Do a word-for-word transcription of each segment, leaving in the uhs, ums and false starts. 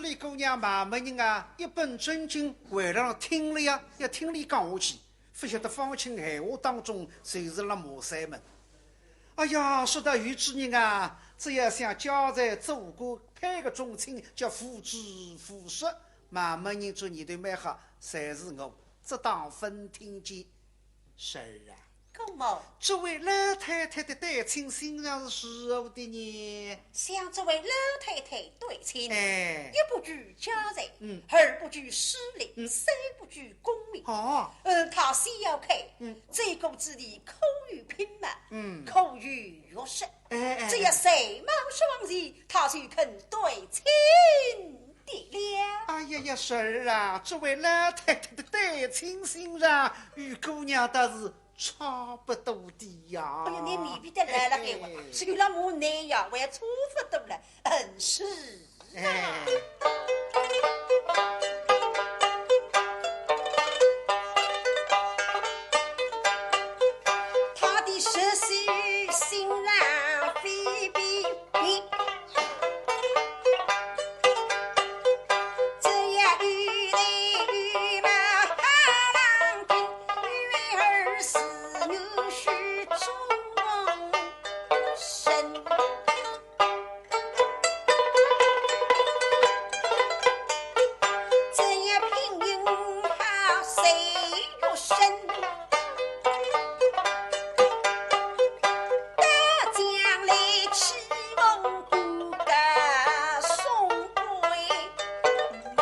李姑娘慢慢人啊，一本正经为了听了呀，要听俚讲下去，勿晓得方卿闲话当中就是辣骂山门。哎呀，说到有种人啊，只要想家财做官，配个种亲，叫无知无识。慢慢人做念头蛮好，侪是我，只当勿听见。 侄儿啊，姑母，这位老太太的对亲心肠是如何的呢？想这位老太太对亲，哎，一不拘家财，嗯，二不拘势力，嗯，三不拘功名。哦，嗯，她虽要开，嗯，这个子弟可有品貌，嗯，可有学识，哎，哎，只要才貌双全，她就肯对亲 的了。哎呀呀，侄儿啊，这位老太太的对亲心肠，与姑娘倒是差不多的呀。哎呀，你未必得来了给我，哎，是有了我那样，我也差不多了，嗯，是。哎。她的实是心肠非比 这样一来一往，女儿是女婿终身。这样品行好谁有生？ 大将来欺蒙不告送归门。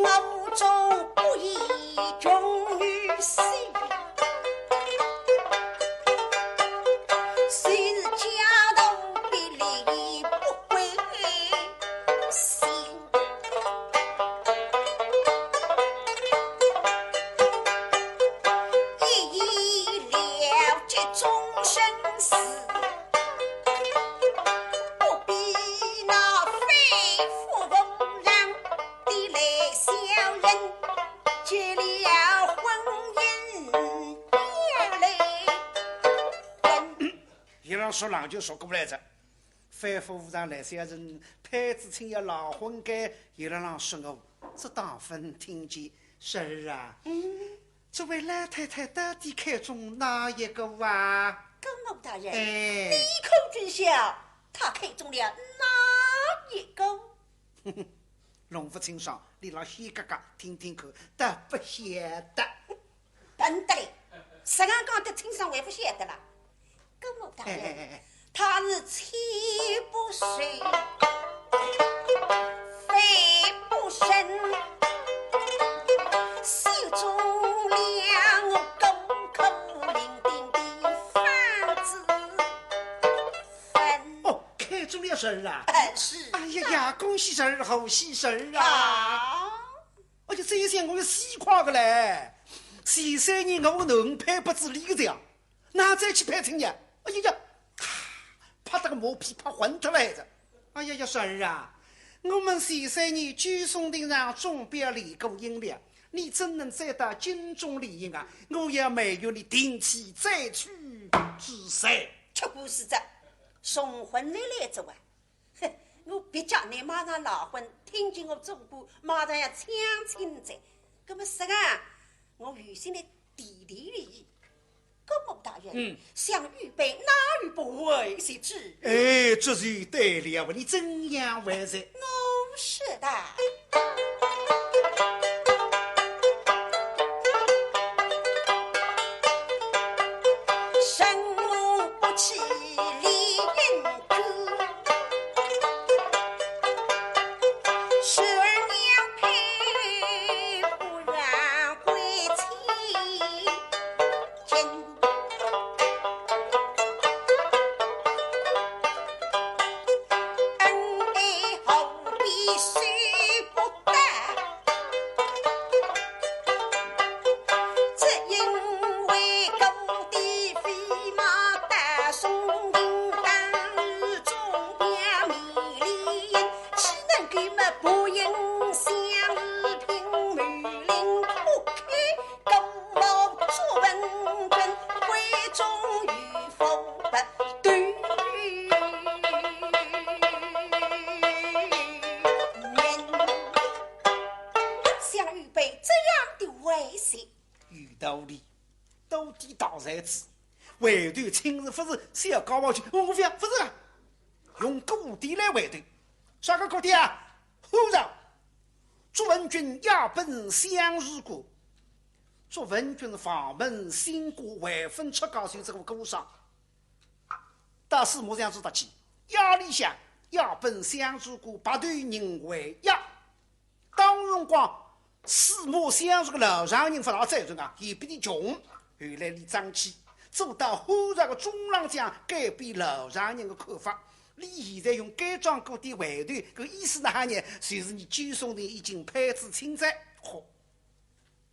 我终不以穷于死，虽是家道必离不归心。 一意了结终身事，不比那非富无人的来小人，结了婚姻要离婚。伊拉说冷就说过来哉。 非富无人来小人，配仔亲要赖婚该，伊拉浪说我，只当勿听见。侄儿啊，嗯，这位老太太到底看中哪一个啊？姑母大人，哎，你可知晓，她看中了哪一个？弄勿清爽，你让仙哥哥听听看，倒勿晓得。 笨得嘞，实梗讲得清爽还勿晓得啦。姑母大人，哎，哎，哎，哎。她是妻不随，非不生，心中了我功课零丁的方子分。哦，看中了侄儿啊？哎，是。哎呀呀，恭喜侄儿，贺喜侄儿啊！啊。 哎呀，这一想我要死快个嘞！前三年我囡配拨仔俚个呀，哪再去配亲呀？哎呀呀，啪，拍得个马屁拍昏脱了还是。哎呀呀，侄儿啊，我们前三年九松亭上中表联过姻了，你怎能再到京中联姻啊？我要埋怨你定期再娶之罪。吃苦死哉，送婚的来着啊！ 哼，我别叫你马上赖婚，听见我做官马上要抢亲哉。那么实梗，我有心的提提议，姑母大人，嗯，想愚辈哪有不会之事？哎，这就对了，你怎样回答？我说的。 生母不弃李英君，十二娘配不愿归妻近。恩爱何必说回头亲自勿是小高毛去，我勿要，勿是啊，用鼓点来回头。啥个鼓点啊？呼上，祝文君夜奔相如故。祝文君房门新歌，还朆出家，就这个鼓声。大师马上就搭去，夜里向夜奔相如故，白头人回夜。 当辰光，司马相如个老丈人勿大赞成啊，嫌比伊穷。后来俚争气，做到后来个中郎将，改变老丈人个看法。俚现在用该桩鼓点回头，搿意思哪哈呢？就是伲九松亭已经配仔亲哉。嚯，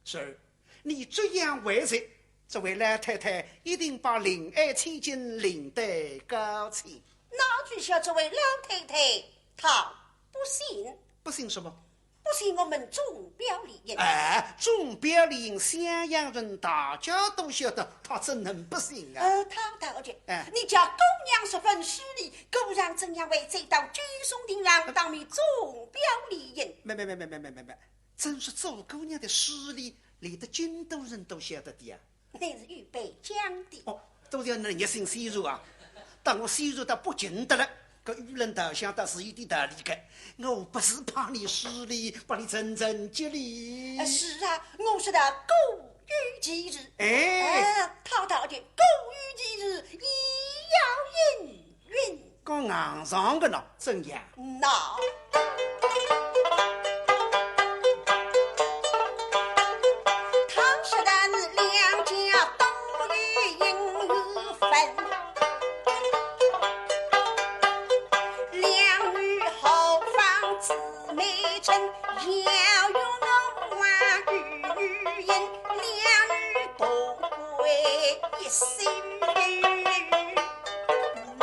侄儿，你这样为甚？这位老太太一定把令爱千金领得高兴。哪知晓这位老太太她不信。不信什么？ 不信我们钟表里应。哎，钟表里应襄阳人大家都晓得，她怎能不信啊？呃，陶大姐，哎。你家姑娘十分势利，姑娘怎样会走到九松亭上当面钟表里应？没没没没没没没没，真是做姑娘的势利，连得京都人都晓得的呀。 乃是预备讲的。哦，都是要人家姓相如啊，当我相如到北京的了，搿与人道相倒是有点道理个。我不是怕你势利，把你真正激励。呃，是啊，我说的古语其实。哎。呃，陶大姐，古语其实，亦要应 允。讲硬上个呢，怎样？那。倘使得两家都有姻缘份，两女何妨姊妹称，要与我还与女姻，两女同归一姓。 门。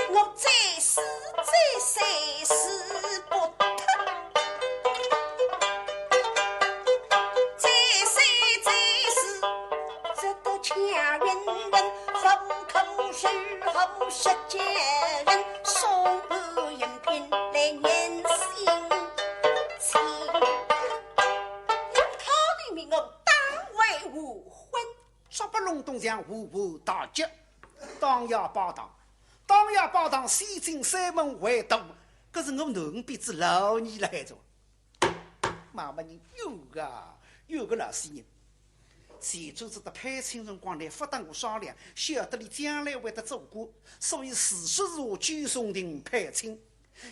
我再试再三试不得，再三再四只得巧云人，不可受后世间人送我银瓶来念心情。他的名我当为无婚。 说不弄懂像五五大吉，当夜拜堂，当夜拜堂，西进山门回头，搿是我囡儿比仔老二了还着。妈妈，你有啊，有个老实人。前头子搭配亲辰光呢，勿搭我商量，晓得俚将来会得做官，所以事实是我九松亭配亲。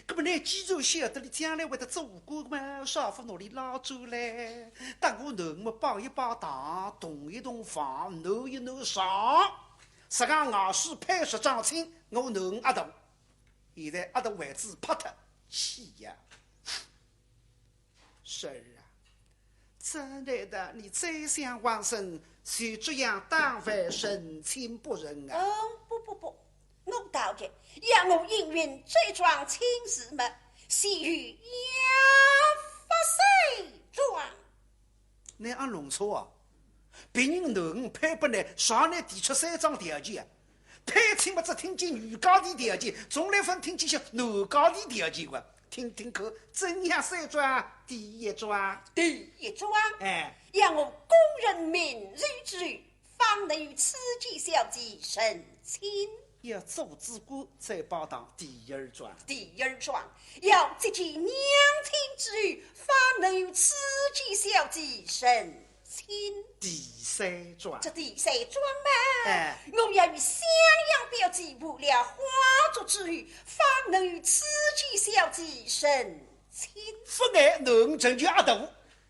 搿么呢，既然晓得俚将来会得做官嘛，啥勿拿俚拉转来？搭我囡儿么拜一拜堂，同一同房，暖一暖床。实梗外势配十桩亲，我囡儿阿大，现在阿大位置拍脱，气呀！侄儿啊， 怎奈得你再想还生，就这样当为成亲不成啊？哦，不不不，我道的，要我应允这桩亲事么，须有约法三章。倷阿弄错啊！别人囡儿配拨倷，啥倷提出三桩条件啊？ 配亲么只听见女家的条件，从来勿听见像男家的条件个。听听看，怎样三桩？第一桩。第一桩，哎。要我功成名就之后，方能与此间小姐成亲。要做仔官再拜堂，第二桩。第二桩，要接见娘亲之后，方能与此间小姐成 亲。第三桩。这第三桩嘛，哎。我要与襄阳表姐完了花烛之后，方能与此间小姐成亲。勿碍，囡儿成就阿大，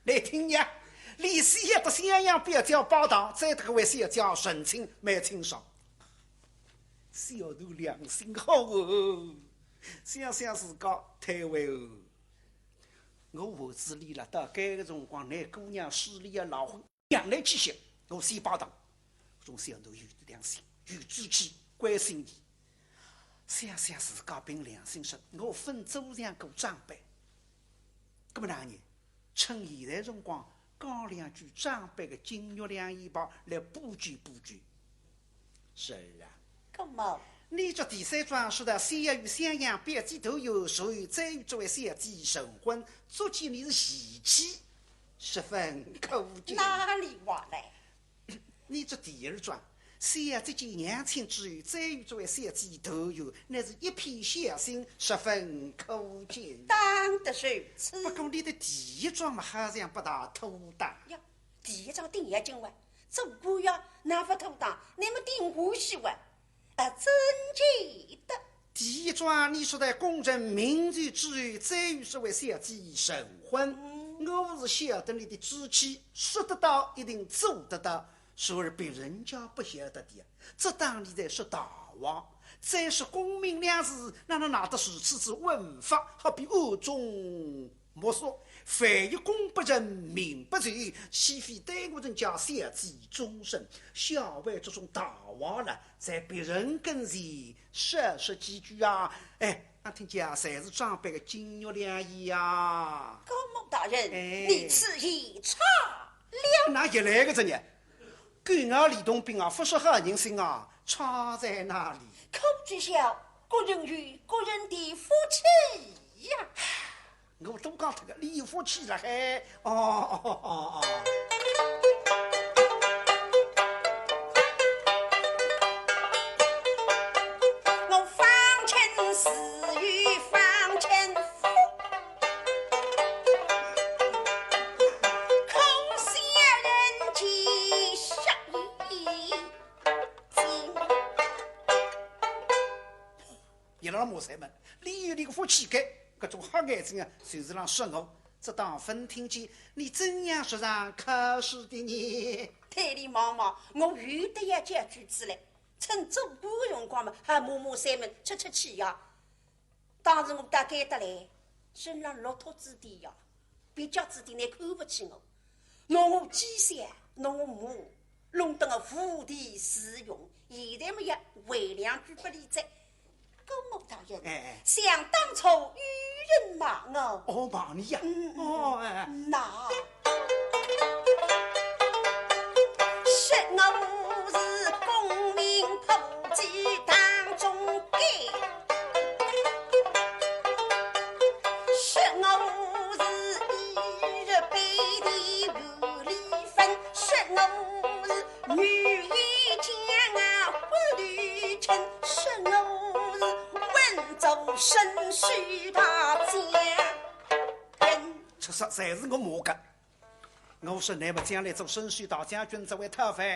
来听呀。俚先要搭襄阳表姐拜堂，再搭搿位小姐成亲，蛮清爽。小囡良心好哦，想想自家推扳哦。 我下仔俚了，到该个辰光，拿姑娘势利个老婚养来去歇，我先拜堂。总是要有点良心，有志气，关心伊。想想自家凭良心说，我勿做像个长辈。搿么哪能？趁现在辰光，讲两句长辈个金玉良言吧，来补救补救。 侄儿啊，姑母。你这第三桩说的，先要与襄阳表姐投缘，随后再与这位小姐成婚，足见你是贤妻，十分可敬。哪里话来？你这第二桩，小姐见娘亲之后，再与这位小姐投缘，乃是一片孝心，十分可敬。当得如此。不过你的第一桩嘛，好像不大妥当。呀，第一桩顶要紧哇，做官呀，哪勿妥当？你们顶欢喜哇？啊，真记得。第一桩，你说在功成名就之后，再与这位小姐成婚。嗯。我是晓得你的志气，说得到，一定做得到。 所以别人家不晓得的呀，只当你在说大话。再说功名两字，哪能拿得如此之稳法，好比暗中摸索。万一功不成，名不就，岂非耽误人家小姐终身？晓得这种大话了，在别人跟前少说几句啊。哎，俺听见啊，侪是长辈的金玉良言呀。姑母大人，哎。你此言差了。哪里来个这呢？ 狗咬吕洞宾啊，勿识好人心啊，差在哪里？可知晓，各人有各人的福气呀。我都讲这个，你有福气了嘿。哦，哦，哦，哦。我方卿自有方卿福，可笑人间失意境。伊拉骂山门，你有你个福气该，搿种黑眼睛啊，就是让说我，只当勿听见，你怎样说上考试的呢？对俚望望，我有得要讲句子嘞，趁做官的辰光嘛，还骂骂山门，出出气呀。 当时我到该搭来，身浪落脱子弟呀，别家子弟呢看勿起我，拿我讥笑，拿我骂，弄得我无地自容。现在么也回两句拨俚哉。姑母大人，哎，哎。想当初有人骂我。哦，骂你呀？嗯，嗯，哦，哎，哎。那 说我是功名不及当中该，说我是一日背地有里分，说我是女也讲啊不离亲，说我是稳坐伸手大将军。其实侪是我骂个。 我说，乃末将来做伸手大将军，做为讨饭，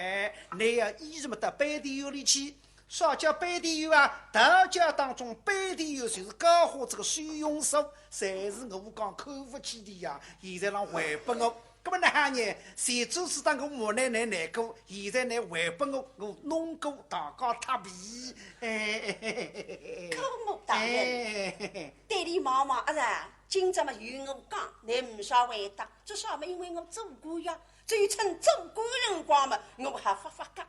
乃要依什么到背地院里去？啥叫背地院啊？道教当中背地院就是教化这个收容所，侪是我讲看勿起的呀。现在让还拨我，搿么哪能？前头是当我骂乃乃难过，现在乃还拨我，我弄过大家塌皮。哎，姑母大人，哎，对俚望望啊，今朝么有我讲，乃呒啥回答。 做啥么？因为我做官呀，只有趁做官辰光么，我还发发觉。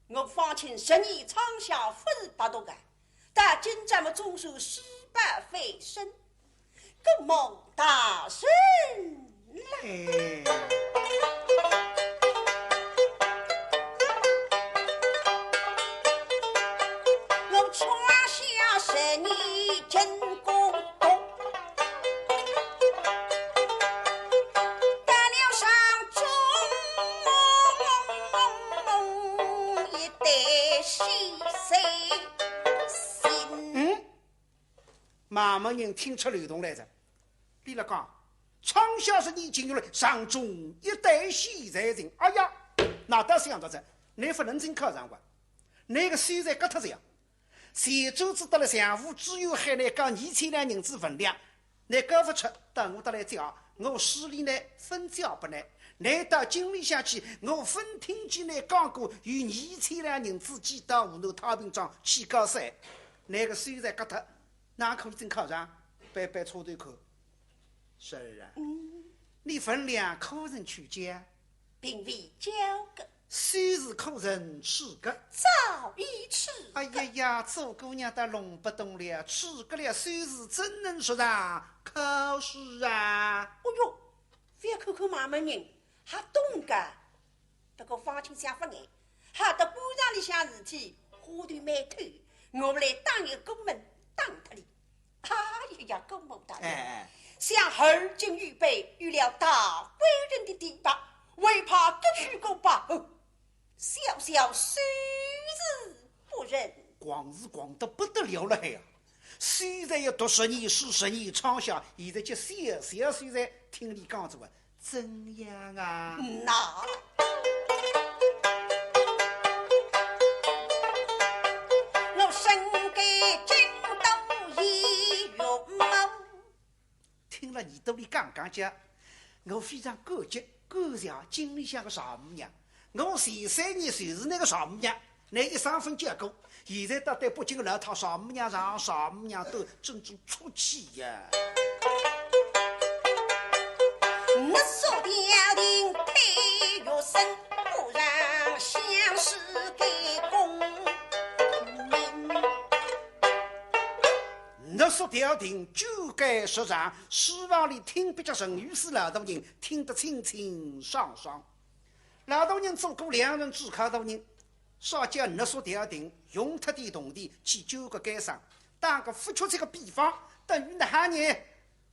我方卿十年窗下勿是白读个，到今朝么总算事半翻身。姑母大人啦。哎。 我窗下十年经过，到了上中一代先生心。嗯？ 妈妈人听出漏洞来哉，俚辣讲，窗下十年经过，上中一代先生心。哎呀，哪搭想到哉，乃勿能进考场哇，乃个秀才革脱哉呀。前转子到了相府知县喊乃交二千两银子分量，乃交勿出，到我搭来借，我势利乃勿借拨乃。乃到京里向去，我勿听见乃讲过有二千两银子寄到河南太平庄去交税，乃个秀才革脱。 哪可以进考场？摆摆错头看。侄儿啊，嗯。你分量可曾去交？并未交个。收字可曾取个？早已取个。哎呀呀，做姑娘倒弄不懂了，取个了收字怎能说上考试啊？哦哟，覅看看妈妈人，还懂个。 不过方卿想勿来，吓得官场里向事体花头蛮透，我来打一个门打脱俚。哎呀呀，姑母大人，哎，哎。想而今愚辈有了大贵人的提拔，唯怕各取各吧。哦，小小虽是不仁。狂是狂得不得了了海啊！虽然要读十年、书十年、唱下，现在叫小小虽然听你讲着啊，怎样啊？嗯呐，我身该京都一月末。 听了耳朵里讲讲叫，我非常感激感谢京里向个丈母娘。我前三年就是那个丈母娘，那一生份结果，现在搭对北京个老太丈母娘上丈母娘都真正出气呀。我说朝廷退学生，不让乡试改功名。 我说朝廷究该实上，书房里听壁脚陈御史老大人听得清清爽爽。老大人做过两任主考大人，啥叫我说朝廷用脱点铜钿去救个该生，打个不确切个比方，等于哪哈呢？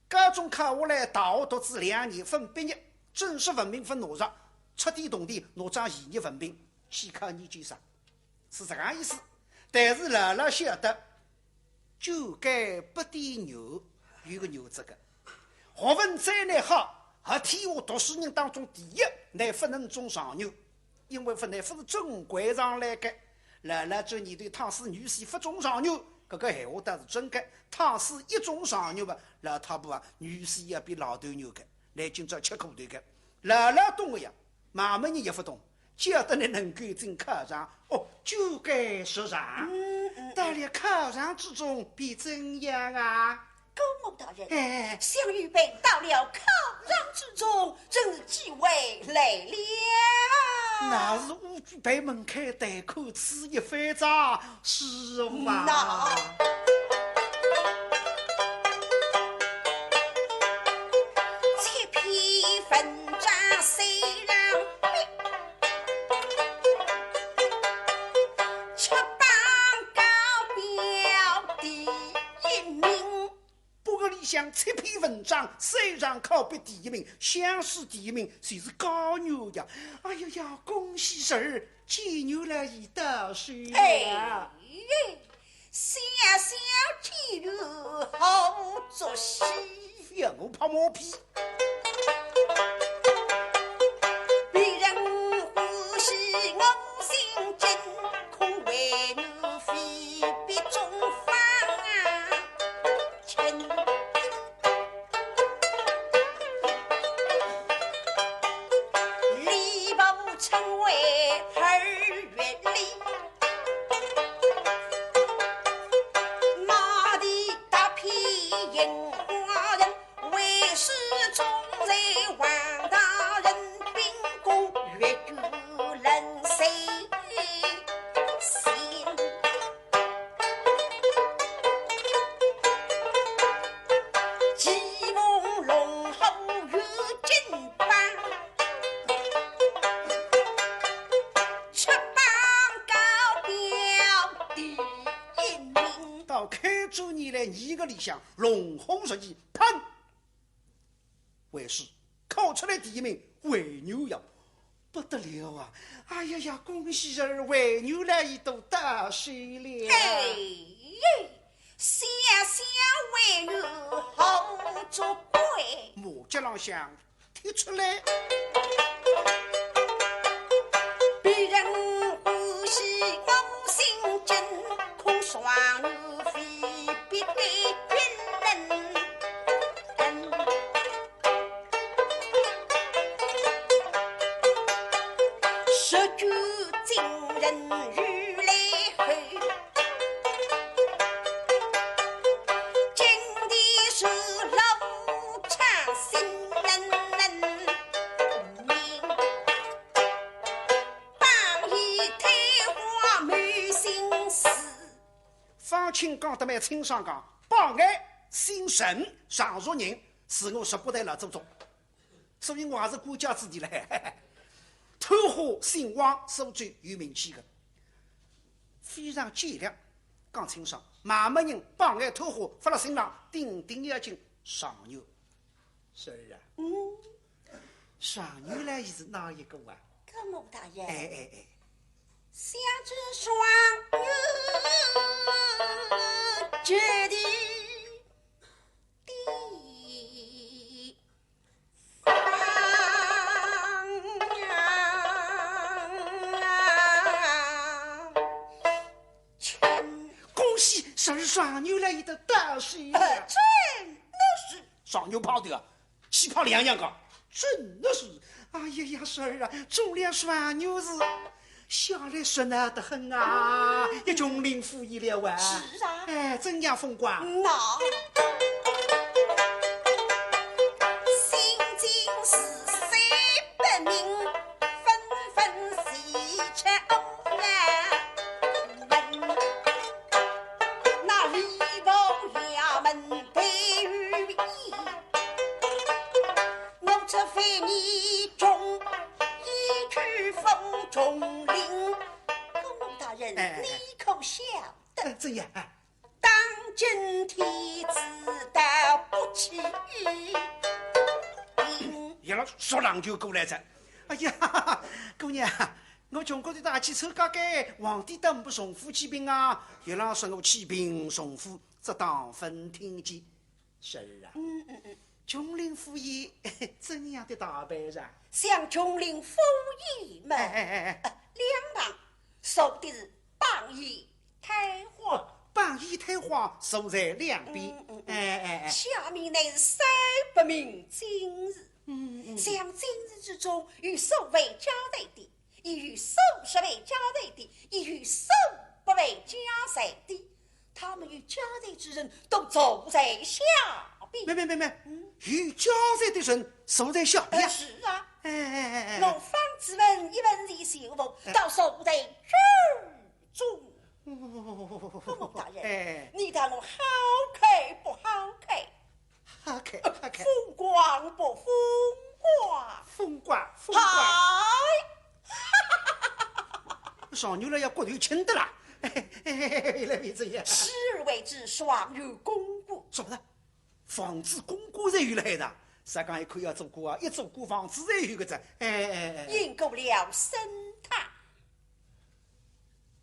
高中考下来，大学读书两年分毕业，正式文凭分拿着，出点铜钿拿张毕业文凭去考研究生，是这个意思。但是老老晓得， 究该不点牛，有个牛这个。学问再难好，合天下读书人当中第一，乃不能中状元，因为不乃不是正规上来个。老老这年头，倘使女婿不中状元，搿个闲话倒是真个。倘使一中状元吧，老太婆啊，女婿要比老头牛个，乃今朝吃苦头个。老老懂个呀， 妈妈呢也不懂，只要得你能够进考场，哦，究该实上。嗯，嗯，嗯。到了考场之中，便怎样啊？姑母大人，哎。想愚侄到了考场之中，真是机会来了。那是乌龟背门开，待客此一番哉，是吧？那。七篇文章虽然 出榜高标第一名。八个里向七篇文章，虽然考榜第一名，乡试第一名，就是高牛呀。哎呀呀，恭喜侄儿，见牛了一道手呀。哎，小小见牛好作喜。覅我拍马屁。 别人欢喜我心惊，空为我非比中方卿。礼部称为二月里，马蹄踏遍杏花人， 为是总在王大人兵功，越过冷水心。既蒙龙虎御金榜，出榜高标第一名。到开州以来，二月里向龙虎入选，砰！ 为是考出来第一名，为牛呀，不得了啊！哎呀呀，恭喜侄儿，为牛来一道大喜了。哎，小小为牛好作怪。马脚浪向踢出来。别人欢喜我心惊，空双牛非比对军人。 十句惊人如雷吼，金殿是老唱心能能明，榜眼探花没心思。方卿讲得蛮清爽讲，榜眼姓陈，常熟人，是我十八代老祖宗。 所以我还是官家子弟嘞。探花姓汪，苏州有名气个，非常贤良，讲清爽。妈妈人榜眼探花，发了心浪，顶顶要紧，状元。侄儿啊，嗯。状元嘞，伊是哪一个啊？姑母大人。哎，哎，哎。想着状元绝地的方啊，恭喜侄儿状元来一得大喜呀！真的是状元跑的啊，气泡两样个，真的是。哎呀呀，侄儿啊，中了状元是下来热闹得很啊，也穷林富裕了啊。是啊。哎，怎样风光？那新进士三百名，纷纷齐出午门。那礼部衙门备御医，我这非你中，一去赴琼林。公公大人，哎哎哎你可晓得？哎，怎样？哎，当今天子道不起于病。伊拉说冷就过来哉。哎呀，姑娘，我穷苦的大气臭高该，皇帝都不重富起病啊，伊拉说我起病重富，这当分听见。侄儿啊，嗯嗯嗯，穷林富裕怎样的打扮啊？像穷林富裕嘛，哎哎哎哎，两旁坐的是榜眼、探花，榜眼探花坐在两边。嗯嗯嗯哎哎哎，下面乃是三百名进士。嗯嗯，像进士之中有数万家财的，也有数十万家财的，也有数百万家财的。他们有家财之人都坐在下边。没没没没，嗯有家财的人坐在下边哎，呀。是啊，哎哎哎哎，我方子文一文钱小物，倒坐在正中。哦公公大人，哎，你看我好看不好看？好看好看。风光不风光？风光风光，嗨，上牛了要骨头轻的啦。哎哎哎，来妹子呀，是而为之状元公馆。什么呢？房子公馆才有来的，啥讲一口要做官啊，一做官房子才有个哉。哎哎哎，饮过了参汤，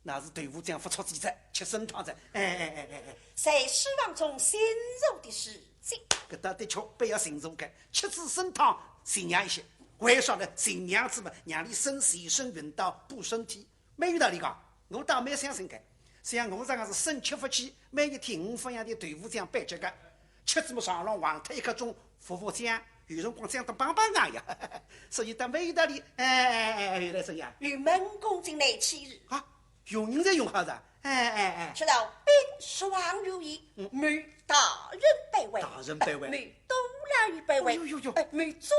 那是豆腐浆勿出鸡哉，吃参汤哉。哎哎哎哎哎，在书房中寻常的事情。搿搭的确必要寻常个，吃仔参汤，寻常一些。为啥呢？寻常子嘛，让你参参参运道补身体，蛮有道理个。我倒蛮相信个，像我这样是参吃勿起，每日天五分样的豆腐浆拌吃个，吃仔么上浪横脱一刻钟，服服浆，有辰光浆得梆梆硬呀。所以倒蛮有道理。哎哎哎哎，原来这样。与门公进来几日，啊，佣人侪用好哉。哎哎哎，说到兵书行如意，嗯某大人百位，大人百位某东老爷百位，哎呦呦呦哎，某宗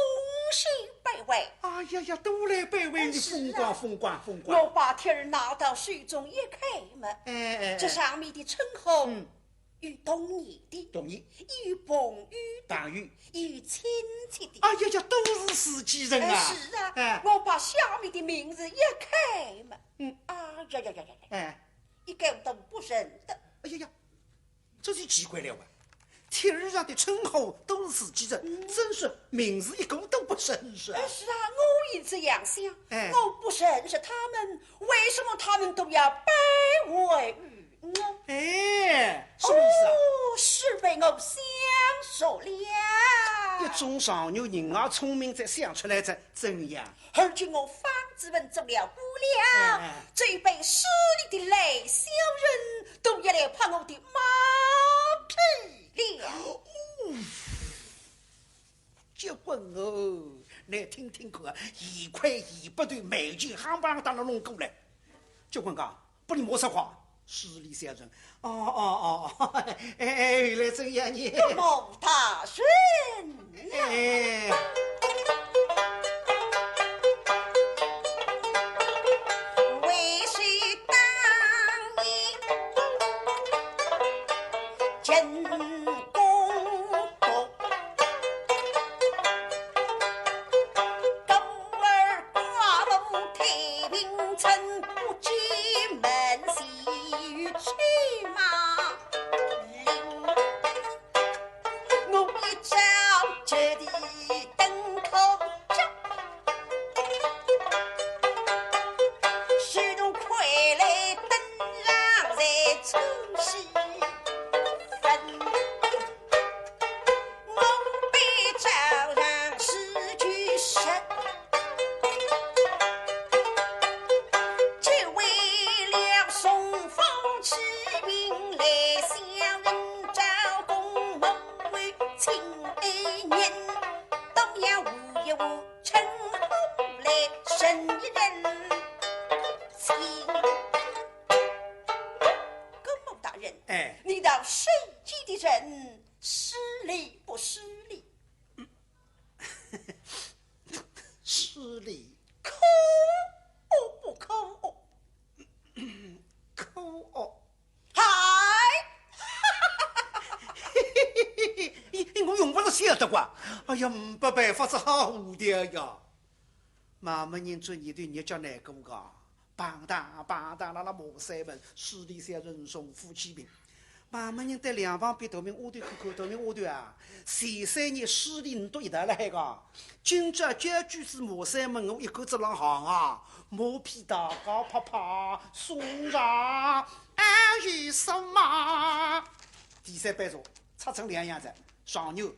室百位。哎呀呀，都来百位，你哎是啊风光风光风光。我把帖儿拿到手中一看嘛，哎哎哎，这上面的称号嗯与同年的，同年，与朋友的，朋友，与亲戚的。哎呀呀，都是自己人哎，啊。是啊，哎我把下面的名字一看嘛，嗯啊呀呀呀呀呀，哎，一个都不认得。哎呀呀，这就奇怪了啊！帖儿上的称号都是自己人，真是名字一个都不认识啊哎，！是啊，我也这样想，哎我不认识他们，为什么他们都要拜会于我？哎，什么意思啊？哦，是被我想着了。一种上有人啊聪明才想出来才怎样？而今我方子文做了官了，哎哎这一辈势利的烂小人都要来拍我的马屁了。结棍哦！来听听看啊，一块一百对美金夯不啷当的弄过来。结棍讲，不你莫说话，势利小人。哦哦哦哦，哎哎，原来这样呢。某大人啊，哎，为谁当年进宫中，孤儿寡母太平村，不知门前有车马令。 我一朝这地登科甲，是动魁初时分，我辈早上是去食，只为了送风起名来相迎，招供我为亲爱人，都要舞一舞称呼来胜一人情。姑母大人，哎。你道谁家的人势利不势利？势利。可恶不可恶？可恶。嗨！我用勿着晓得哇。哎呀，没办法，只好糊涂呀。 嘛没人做你对日脚难过个，碰当碰当，辣辣骂山门，势利小人送夫妻病。嘛没人对两旁边头面丫头看看，头面丫头啊，前三日势利唔笃一道辣海个，今朝叫句子骂山门，我一个子浪行啊，马屁大家啪啪送上，哎，有什么？第三杯茶，擦成两样子，上牛。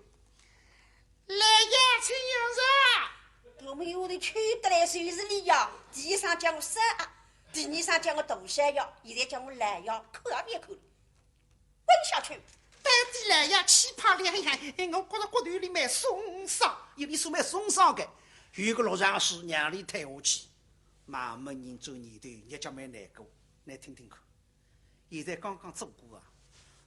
来呀，请用茶。我们有的吃得来就是你呀，第一声叫我三阿，第二声叫我大少爷，现在叫我老爷，看也别看了，滚下去。到底来呀，气派两样，哎，我觉着骨头里蛮松散，一里松蛮松散个，有个落场是让你退下去，嘛没人做你的，日脚蛮难过，来听听看。 现在刚刚做过啊，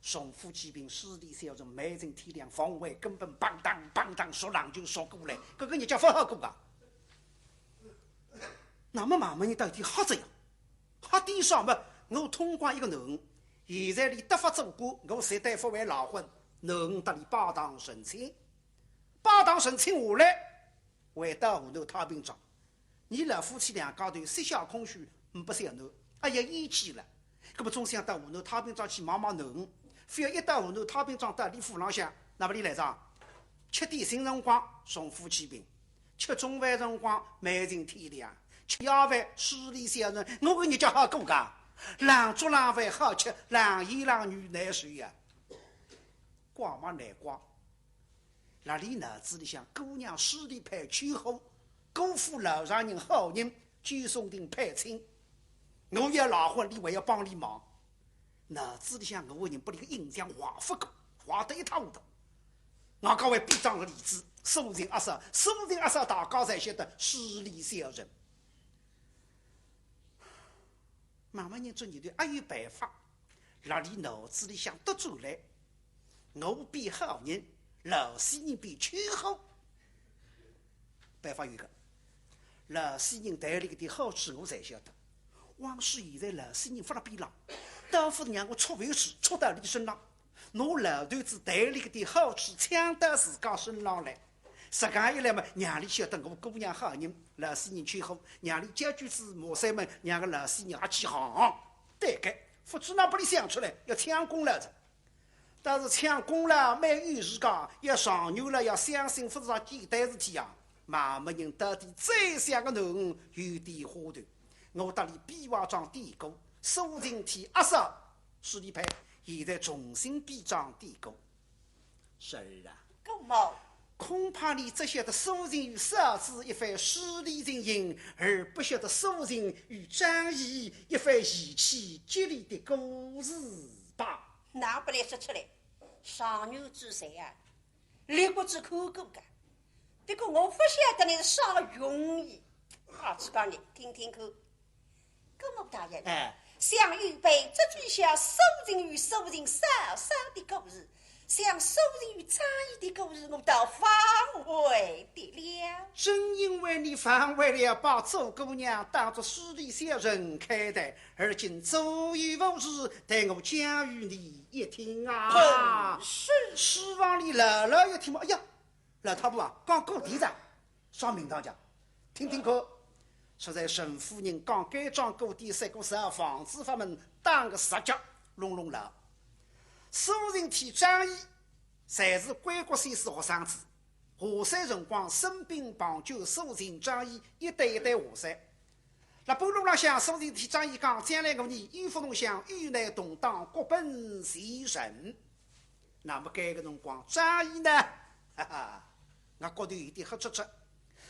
送夫妻病，势利小人，每日天亮，防卫根本，砰当砰当，说浪就说过来，搿个日脚勿好过啊。那么慢慢人到底吓着呀，吓点啥么？我通关一个囡儿，现在伊得法做官，我绝对勿会赖婚，囡儿搭伊拜堂成亲，拜堂成亲下来，回到河南太平庄。 伊拉夫妻两家头膝下空虚，呒不小囡，哎呀，厌气了。搿么总想到河南太平庄去望望囡儿，覅一到河南太平庄到伊府浪向，那么伊来着，吃点心辰光送夫妻病，吃中饭辰光每日天亮，吃夜饭势利小人，我个日脚好过噶？冷粥冷饭好吃，冷言冷语难受呀。怪么难怪。 辣伊脑子里向，姑娘势利配秋后，姑父老丈人好人，九松亭配亲。我要赖婚，伊还要帮伊忙。脑子里向我个人拨伊个印象坏勿过，坏得一塌糊涂。外加还编张个例子，苏秦阿嫂，苏秦阿嫂大家侪晓得势利小人。慢慢人做人头，阿有办法，辣伊脑子里向兜转来， 我变好人，老死人变秋后。办法有个，老死人袋里个点好处我侪晓得。枉使现在老死人勿辣边浪，倒勿如让我出回去，出到伊身浪，拿老头子袋里个点好处抢到自家身浪来。实梗一来嘛，让伊晓得我姑娘好人，老死人秋后，让伊交关子骂山门，让个老死人也去行行。对个，勿知哪拨伊想出来，要抢功劳哉。 但是抢功劳蛮有时间，要上牛了，要相信勿是啥简单事体呀。嘛没人到底再想个囡儿有点花头。我搭伊比划桩典故，苏秦替阿嫂势利配，现在重新比桩典故。侄儿啊，姑母。 恐怕你只晓得苏秦与嫂子一番势利情形，而不晓得苏秦与张仪一番义气激励的故事吧。哪能勿来说出来？上牛之谁啊，立过之看过个。不过我勿晓得你是啥用意。啊，只讲你听听看。 姑母大人，哎。想愚侄只知晓苏秦与苏秦嫂嫂的故事，想苏秦与张仪的故事，我倒反胃的了。正因为你反胃了，把周姑娘当作势利小人看待，而今周瑜无事，待我讲与你一听啊。嗯，是。书房里老老一听嘛，哎呀，老太婆啊，讲古典哉，啥名堂讲？听听看。 实在陈夫人讲该桩古典，赛过造房子法门，打个十脚隆隆牢。苏秦替张仪，侪是归国先师学生子。下山辰光，孙膑、庞涓、苏秦、张仪一对一对下山。辣半路浪向，苏秦搭张仪讲，将来我伲有福同享，有难同当，各奔前程。那么搿个辰光，张仪呢，哈哈，额角头有点黑漆漆。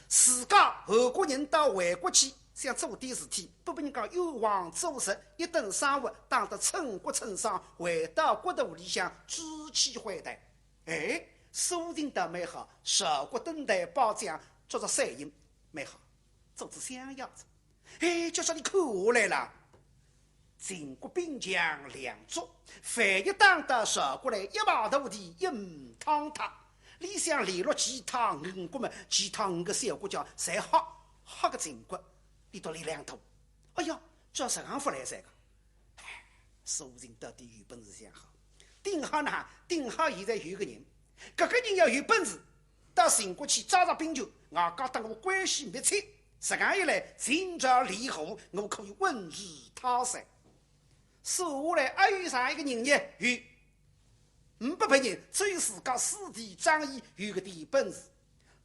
自家韩国人到回国去，想做点事体，拨人家冤枉做贼，一顿生活打得寸骨寸伤，回到国土里向，志气灰淡。哎，苏秦倒蛮好，赵国登台拜将，做只帅印，蛮好，做只像样子。 哎，叫啥俚看下来了？秦国兵强粮足，万一打到赵国来，一败涂地，一糠汤。俚想联络其他五国嘛，其他五个小国家侪吓，吓个秦国，俚笃力量大。哎呀，叫实梗勿来三个。哎，苏秦到底有本事想好，顶好呢，顶好现在有个人，搿个人要有本事， 到秦国去抓着兵权，外加搭我关系密切，实梗一来，秦赵联合，我可以稳如泰山。所以下来还有啥一个人呢？有，呒不别人，只有自家师弟张仪有搿点本事。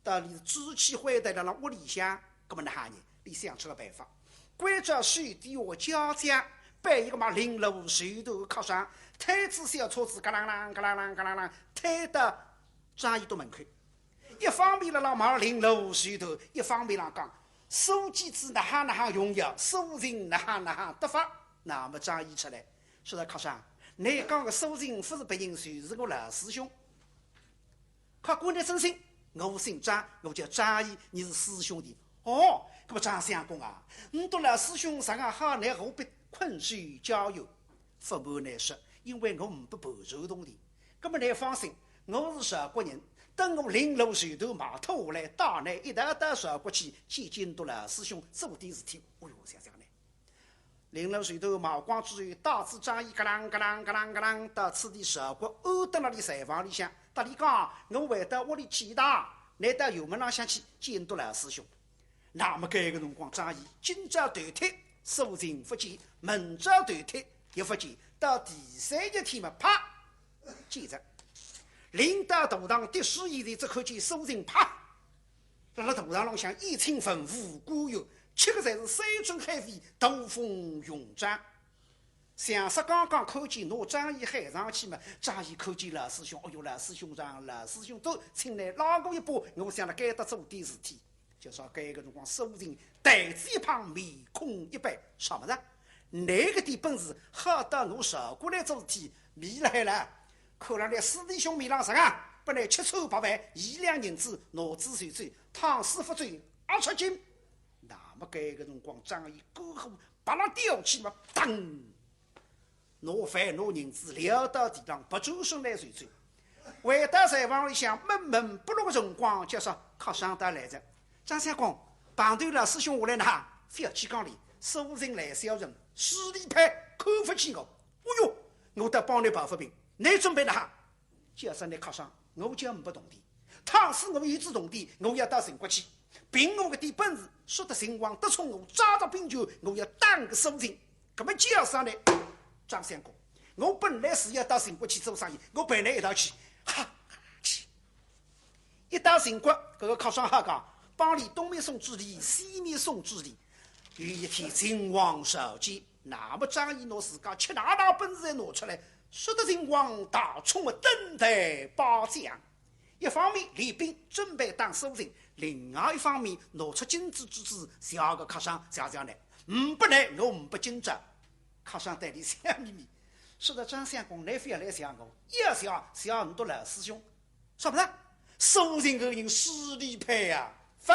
到底是志气灰淡辣辣屋里向，葛末哪哈呢？俚想出了办法，关照手底下家将，摆一个嘛领路手段客商，推仔小车子，嘎啷啷，嘎啷啷，嘎啷啷，推到张仪笃门口。 一方面辣辣忙领路手段，一方面浪讲，苏几子哪哈哪哈荣耀，苏秦哪哈哪哈得法。那么张仪出来，说道：“客商，倷讲个苏秦勿是别人，就是我老师兄。客官，倷尊姓？我姓张，我叫张仪，伲是师兄弟。哦，葛末张相公啊，倷笃老师兄实梗好，倷何必困守家园？勿瞒倷说，因为我呒不盘缠铜钿。 葛末倷放心，我是赵国人，等我领路手段卖脱下来，带倷一道到赵国去见见倷笃老师兄，做点事体。”哦哟，想想呢，领路手段卖光之后，带仔张仪嘎啷嘎啷嘎啷嘎啷，到此地赵国安顿了俚柴房里向，搭俚讲：“我回到屋里去一趟，倷到衙门浪向去见倷笃老师兄。” 那么搿个辰光，张仪今朝头天，苏秦勿见，明朝头天也勿见，到第三日天嘛，啪，见着。临到大堂的时，现在只看见苏秦啪，辣辣大堂浪向，宴请文武官员，吃个侪是山珍海味，大风云章。 想是刚刚看见拿张仪喊上去嘛，张仪看见老师兄，哎哟，老师兄长，老师兄短，请倷拉我一把，我想辣该搭做点事体。就说搿个辰光，苏秦台子一碰，面孔一板，啥物事？倷搿点本事，好到拿赵国来做事体，迷了海了。看了倷师弟兄面浪上啊，拨倷吃穿白饭，一两银子，拿仔就走，倘使勿走，押出京。那么搿个辰光，张仪过火 拨俚吊起嘛，当，拿饭拿银子撂到地浪，勿转身来就走。回到柴房里向，闷闷不乐个辰光，就说客商到来哉。张相公，碰头老师兄下来呢，覅去讲俚，苏秦烂小人，势利派，看勿起我。哦哟，我倒帮倷抱勿平，倷准备哪哈？ 叫声倷客商，我叫呒不铜钿。倘使我有仔铜钿，我要到秦国去，凭我搿点本事，说得秦王得宠我，抓着兵权，我要打个苏秦。搿么叫声呢，张相公，我本来是要到秦国去做生意，我陪倷一道去。哈，去。一到秦国，搿个客商好讲，帮俚东面送支礼，西面送支礼。有一天秦王召见，那么张仪拿自家吃奶奶本事侪拿出来， 说得秦王大宠啊，登台拜将。一方面练兵准备打苏秦，另外一方面拿出金子珠子，谢个客商，谢谢倷，呒不倷，我呒不今朝。客商对俚笑眯眯，说道：“张相公，倷覅来谢我，要谢，谢倷笃老师兄。 啥物事？苏秦搿个人势利派啊！勿，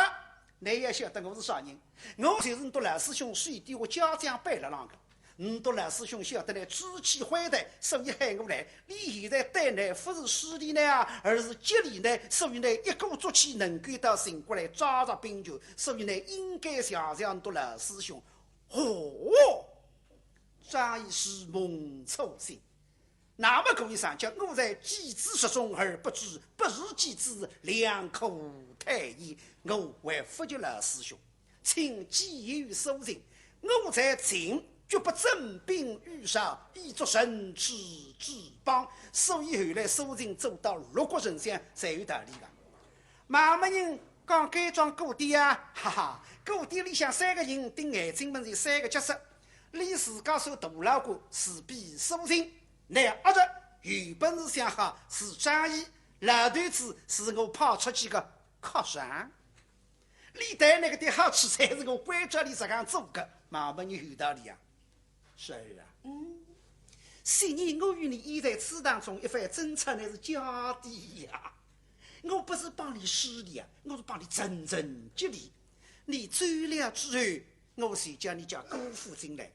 倷也晓得我是啥人，我就是倷笃老师兄手底下家将摆勒浪个。倷笃老师兄晓得倷志气灰淡，所以喊我来。俚现在对倷勿是势利呢啊，而是激励呢，所以呢，一鼓作气能够到秦国来抓着兵权，所以呢，应该谢谢倷笃老师兄。”哦，张仪如梦初醒。 那么可以上讲，我在几子之中而不至，不如几子两可待也。我还勿及老师兄，请寄言于苏秦，我在秦绝不征兵于赵，以作人质之邦。所以后来苏秦做到六国丞相，侪有道理个。蛮多人讲该桩古典啊，哈哈，古典里向三个人，顶眼睛门前三个角色，俚自家算大老倌，自比苏秦，乃阿侄有本事相好是张仪，老头子是我派出去个客商。俚带那个点好处，侪是我关照俚实梗做个，蛮没人有道理啊。是啊。嗯，昔日我与你已在此堂中一番争吵，乃是假的呀。我不是帮你势利啊，我是帮你层层激励。你走了之后，我才叫你家姑父进来。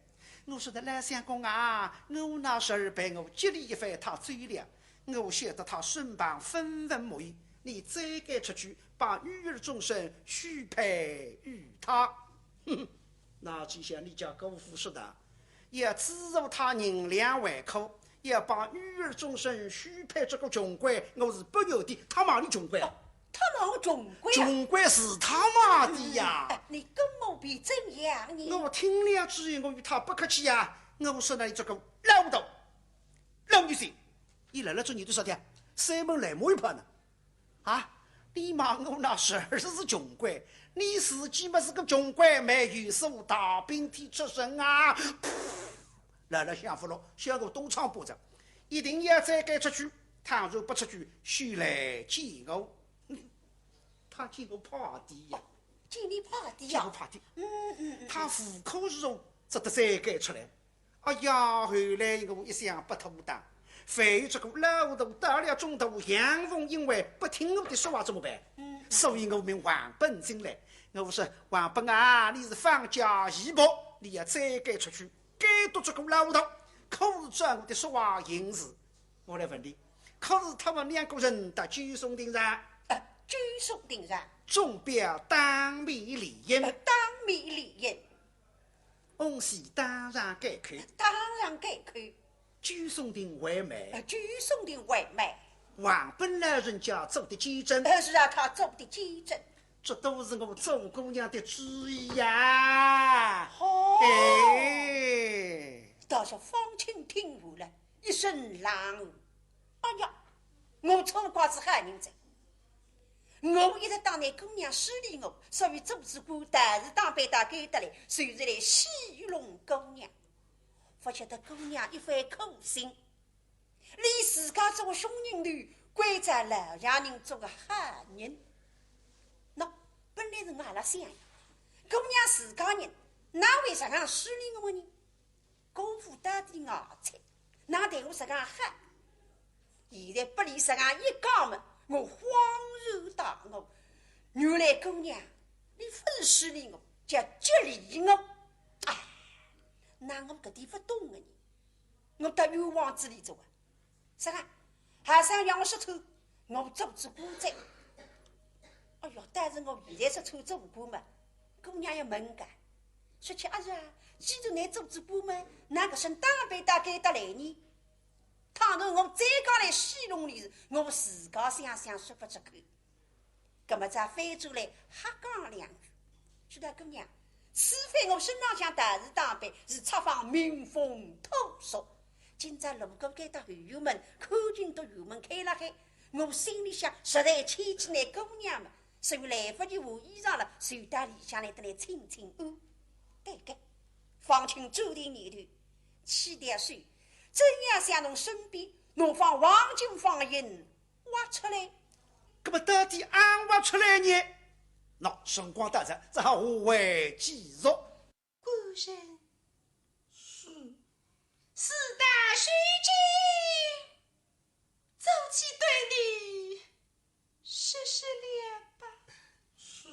我说的老相公啊，我那侄儿被我激励一番，他走了，我晓得他身旁分文没有，你再该出去，把女儿终身许配于他。哼哼，那就像你家姑父说的，要资助他银两还可，要把女儿终身许配这个穷鬼，我是不由得。他骂你穷鬼啊？他骂我穷鬼啊？穷鬼是他骂的呀。哎，你跟我比怎样呢？我听了之后，我与他不客气呀。我说那你这个老头，老女婿，你来了这你都说的，山门来摸一盘呢？啊，你骂我那侄儿是穷鬼，你自己么是个穷鬼，没有所大病体出身啊！噗，老老想不落，想个东窗不着，一定要再该出去，倘若不出去，休来见我。他见我怕的呀。见你怕的呀？见我怕的。嗯嗯嗯。他无可如何，只得再该出来。哎呀，后来我一想不妥当，万一这个老头到了中途阳奉阴违，不听我的说话怎么办？嗯。所以我命王本进来，我说：“王本啊，你是方家义薄，你要再该出去，该督这个老头，可是照我的说话行事。”我来问你，可是他们两个人到九松亭上？呃，九松亭上。钟表当面联姻。呃，当面联姻。 翁婿当上该口。当上该口。九松亭为媒。呃，九松亭为媒。王本老人家做的见证。呃，是啊，他做的见证。这都是我做姑娘的主意呀。哦。哎。倒是方卿听完了，一身冷汗。哎呀，我错怪仔好人哉。 我一直当倷姑娘势利我，所以做仔官道士打扮到该搭来，就是来戏弄姑娘。勿晓得姑娘一番苦心，连自家做个凶人头，关照老丈人做个好人。喏，本来是我阿拉想呀，姑娘自家人，哪会实梗势利我呢？ 功夫到底外出，哪对我实梗好？现在拨俚实梗一讲么，我恍然大悟，原来姑娘，倷勿是势利我，叫激励我。哎，哪我搿点勿懂个呢？我到冤枉仔俚哉啊！ 啥个？还想让我说错，我做仔官哉。哎哟，但是我现在说错做官嘛，姑娘要问个。说起阿是啊，既然倷做仔官嘛，哪个身打扮到该搭来呢？倘若我再讲来戏弄俚是，我自家想想说勿出口。 葛末再翻转来瞎讲两句。说道姑娘，此番我身浪向道士打扮是出访民风土俗，今朝路过该搭后院门，看见得院门开辣海，我心里想实在牵记倷姑娘嘛，所以来勿及换衣裳了，就到里向来搭倷请请安。对个，方卿转定念头，起点手，正要向侬身边，侬方黄金方印 挖出来。葛末到底阿挖出来呢？喏，辰光到哉，只好下回继续。官人。是。事到如今，做起对你说说了吧。是。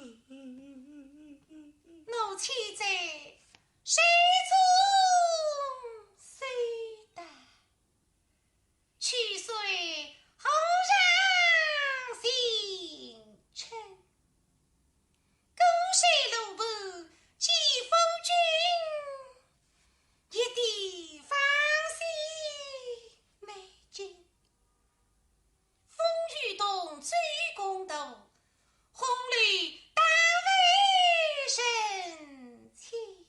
奴婢在，谁中谁答？ 去岁何上新春，姑息路旁寄夫君，一点芳心美景。风雨同舟共渡， 红楼当为人妻。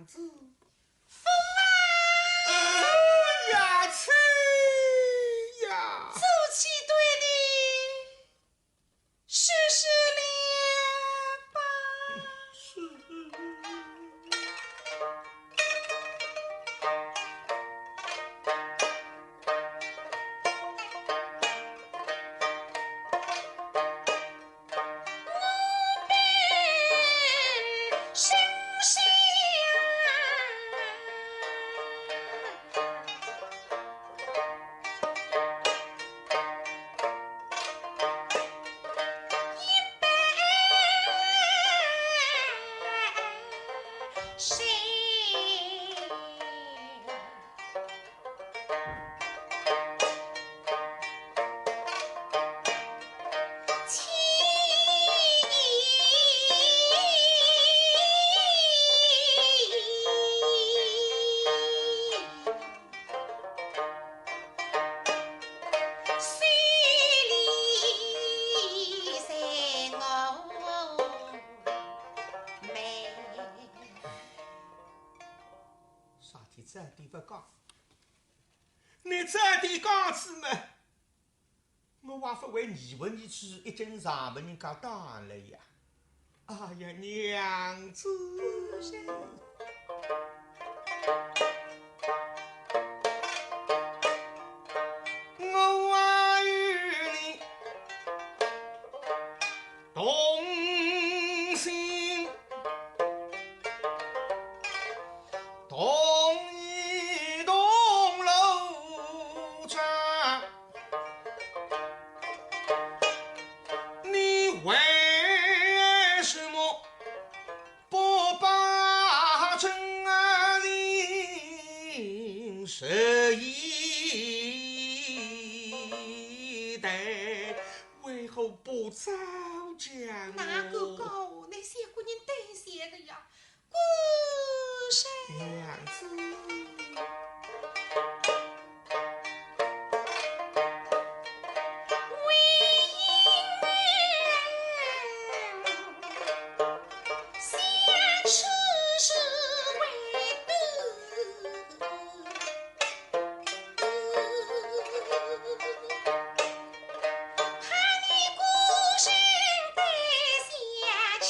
子。夫啊！哎呀，妻呀！做妻对你试试了吧。是。啥体早点勿讲？ 你早点讲仔嘛，我还勿会疑问你去一阵丈母娘家打了呀。哎呀，娘子。我还与你同心 同衣同路长，你为什么不把真情实意对？为何不早讲？哪个讲？那些个人对些个呀。 孤身。娘子。为因为想此事为端。 怕你孤身对下去，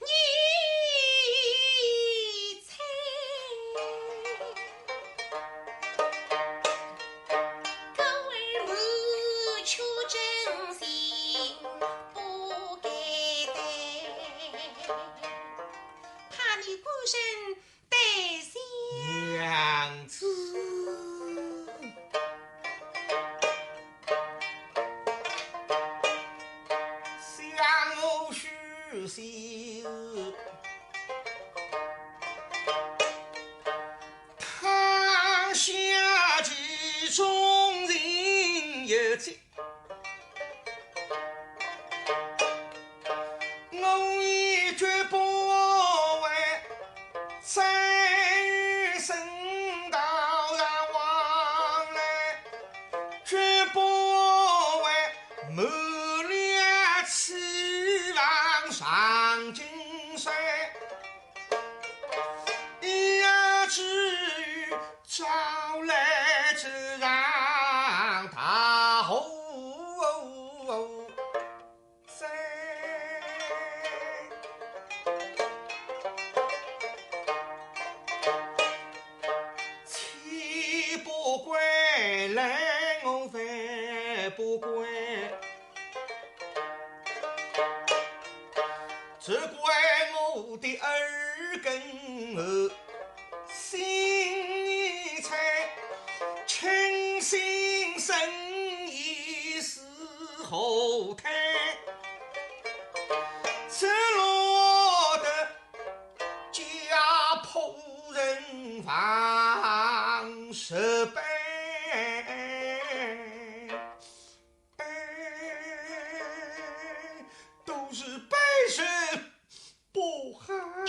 你猜。故而瞒却真情不该对，怕你孤身 对下。娘子。想我许仙，他乡其中人有几？ 我也绝不会再与沈道长往来，绝不会瞒了此房常金山。也只有招来这场大祸。 在。千不怪，奈我万不怪，只怪我的耳根耳。 心已碎，情深深已似火炭，只落得家破人亡石碑。 哎，都是卑人不好。哎，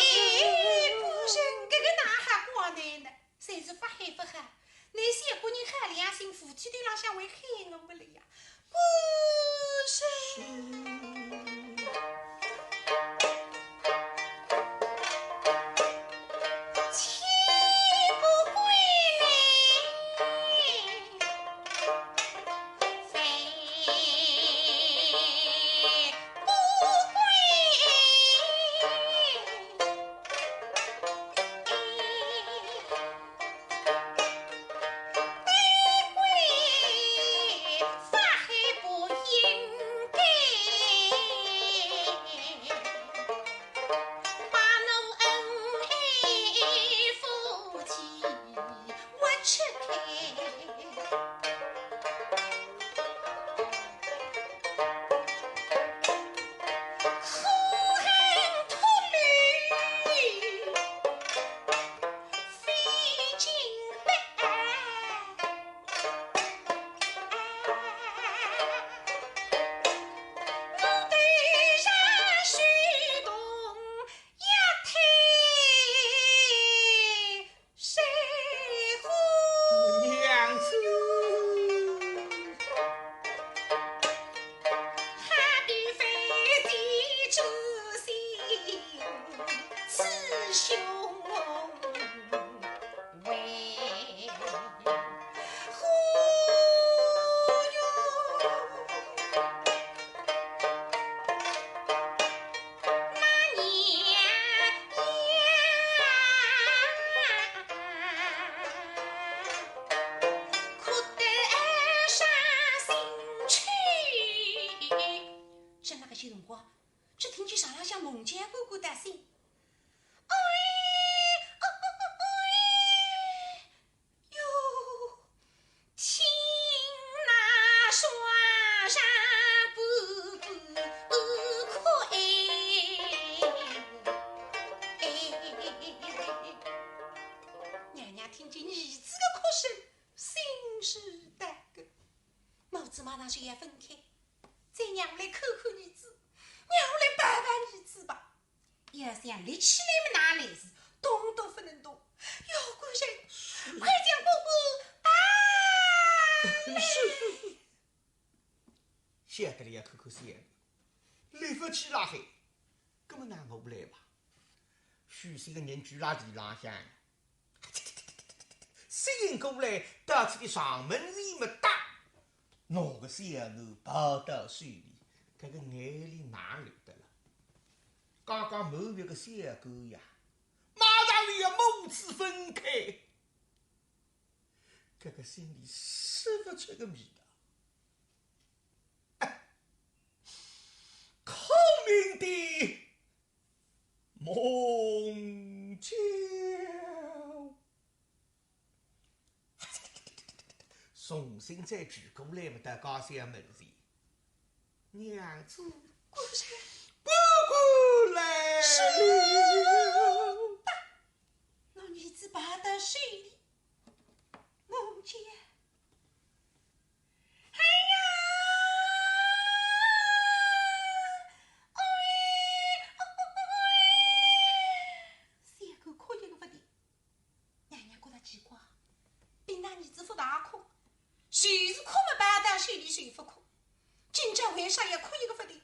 夫人，搿个哪哈怪倷呢？侪是勿好勿好，倷小官人好良心，夫妻店浪向会害我们了呀。夫人。吃开。娘子。正辣搿歇辰光，只听见床浪向梦见咕咕叫声：“哎，哎，哎，哎哟，听那双人不不哭哎。”娘娘听见儿子的哭声，心事难过，母子马上就要分开，再让我来看看儿子，让我来抱抱儿子吧。 要想立起来么哪来事，动都不能动。要官人，快将哥哥抱来。晓得了，要看看小囡，立不起来海，搿么拿我来吧。许仙个人跪辣地浪向， 吸引过来，到此地上门前么搭，拿个小囡抱到手里，搿个眼泪哪流得了？刚刚满月个小囡呀，马上就要母子分开，搿个心里说不出个味道。哎，苦命的 孟郊。重新再跪过来么，到家小门前。娘子，官人，哥哥来了。是。拿儿子抱到手里，孟郊。 哎呀，哎，哎，小囡哭一个不停，娘娘觉得奇怪，平常儿子勿大哭，就是哭么抱到手里就勿哭，今朝为啥要哭一个不停？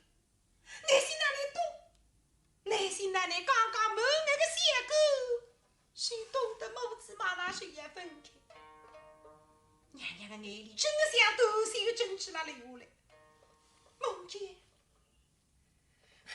耐心哪能懂？耐心哪能刚刚满月个小囡，就懂得母子马上就要分开。娘娘个眼泪真个像断线个珍珠啦流下来。孟郊，嘿！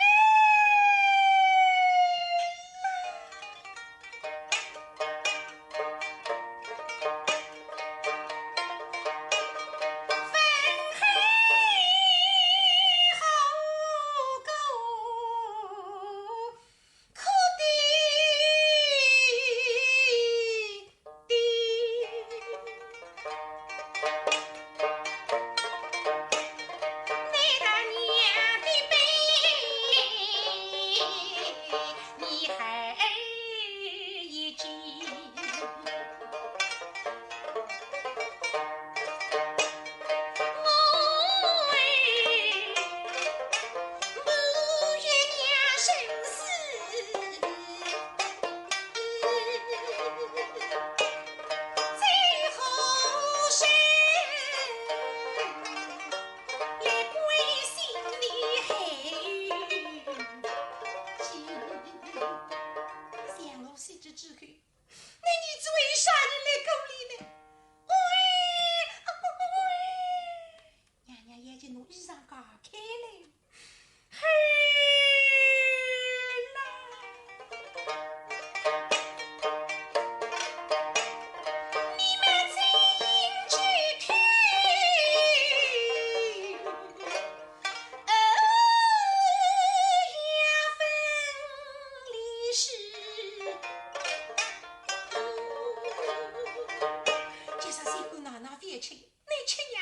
覅吃呀，倷吃呀，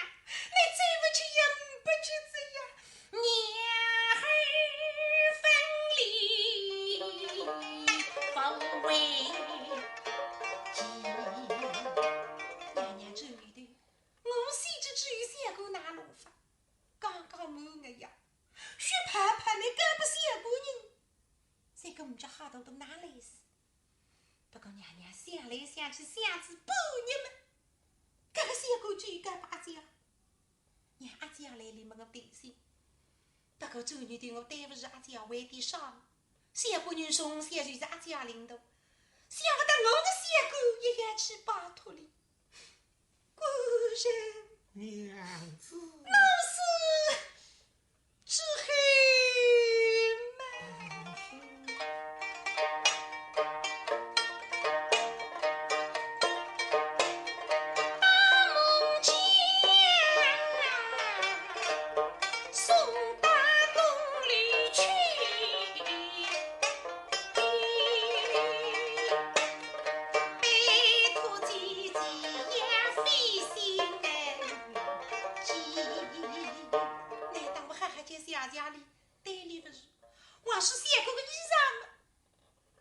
倷再勿吃呀，呒不吃哉呀。娘儿分离不为己。娘娘转念头，我死仔之后，相公哪哼弄法？刚刚满月呀，血泡泡，倷交拨相公人，相公呒叫吓得都哪哼来事。 不过娘娘想来想去，想仔半日么，搿个相公就交拨阿姐，让阿姐来领么我定心。不过转念头我对勿住阿姐，为点啥呢？相公人从小就是阿姐领大，想勿到我个相公也要去拜托俚。官人，娘子。我是 之后嘛。难道我好好叫谢谢俚，对俚勿住，还是相公个衣裳么，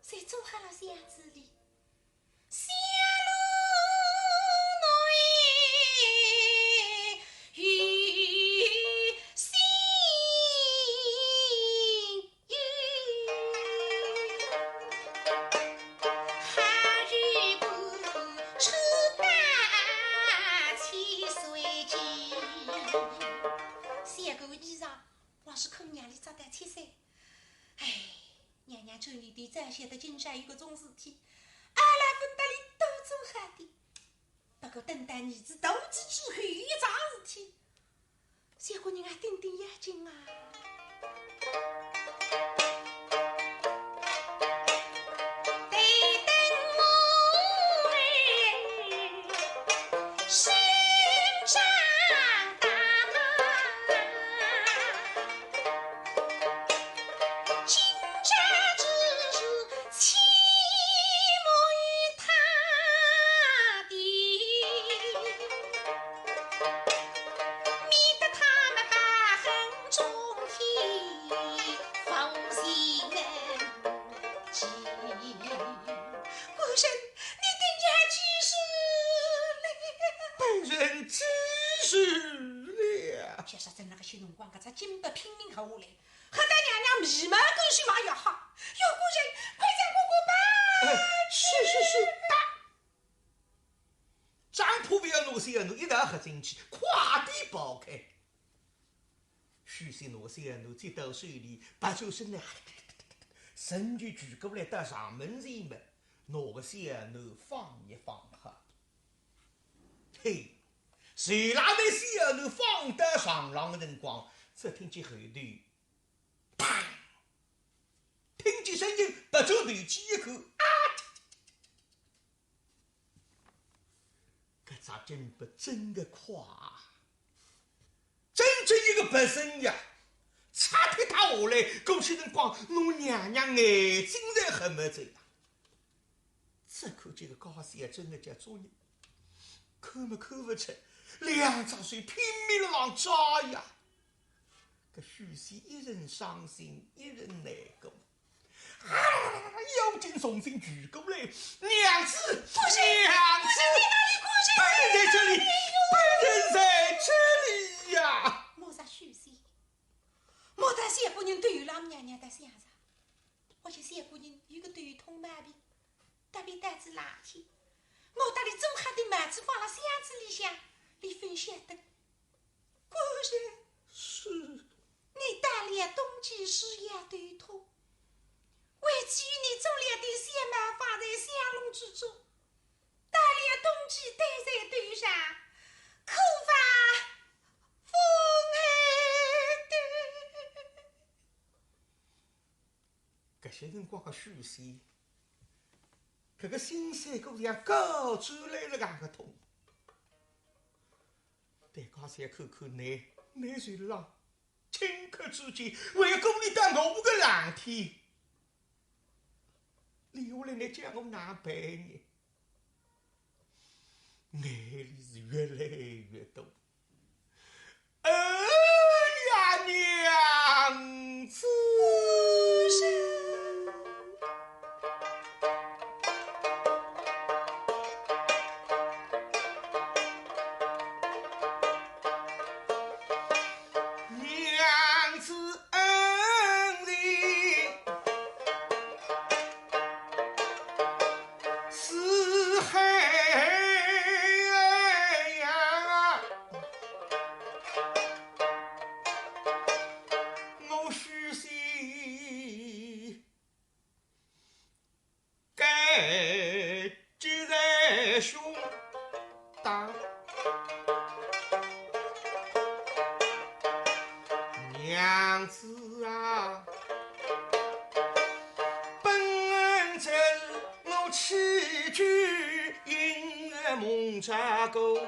侪做好了箱子里。 相公个衣裳，还是可怜俚着得七岁。唉，娘娘转念头，早晓得今朝有搿种事体，阿拉勿搭俚多做好点。不过等到儿子大仔之后，有一桩事体， 相公人啊，顶顶要紧啊。官人，你定要记住了。本人记住了。其实在那个些辰光，搿只金笔拼命合下来，吓得娘娘眉毛根须往下吓。哟，官人，快将我个包！哎，是是是，打！ 账簿勿要拿小囡一道合进去，快点包开。许仙拿小囡接到手里，拔出身来，身体举过来到床门前么，拿个小囡放一放好。嘿，就辣辣小囡放到床浪个辰光，只听见后头“砰”，听见声音，拔出头去一看，啊！ 搿只金笔真个快啊，真正一个笔身呀，擦撇脱下来，搿歇辰光，拿娘娘眼睛侪黑么子呀。只看见搿个家小真个叫作孽，看么看勿出，两只手拼命了往抓呀。搿许仙一阵伤心，一阵难过。 啊，要紧从前举过来，娘子，夫人，娘子，夫人，你哪里过来？本人在这里，本人在这里呀。摸着许仙，摸得相公人头浪，娘娘在想着，或许相公人有个头痛毛病，特别到仔冷天，我搭俚做好点么子放辣箱子里向，俚勿晓得。 官人。是。你到了冬季是要头痛，为此你做了点小么放在箱笼之中，到了冬季戴在头上，可防风寒的。搿歇辰光个许仙，搿个心山骨像高处来了介个痛。 对家小看看，倷，倷就辣，顷刻之间，还要顾虑到我个冷天。俚下来倷叫我哪办呢？眼泪是越来当。娘子啊，本恩这我起居饮食蒙着过。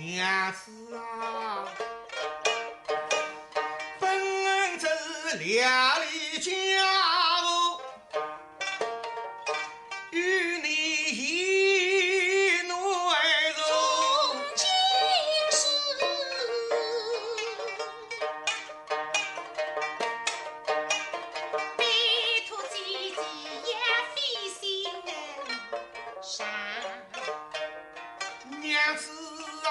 娘子啊，本恩这料理家务，与你一怒而从。 娘子啊，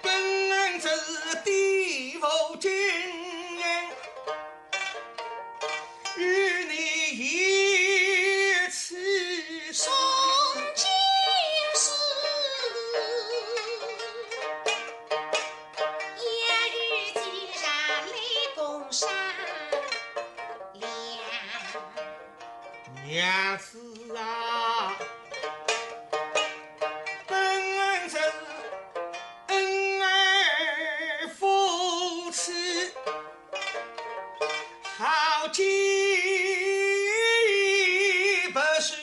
本恩这是地府金印，与你一起送。 娘子啊，本恩这恩爱夫妻，好结义不许。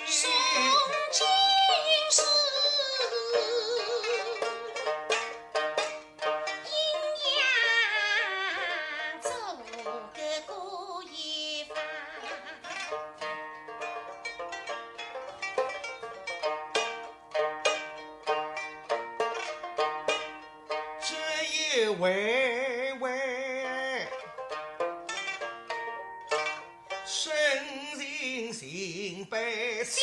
这一回回，深情情不死。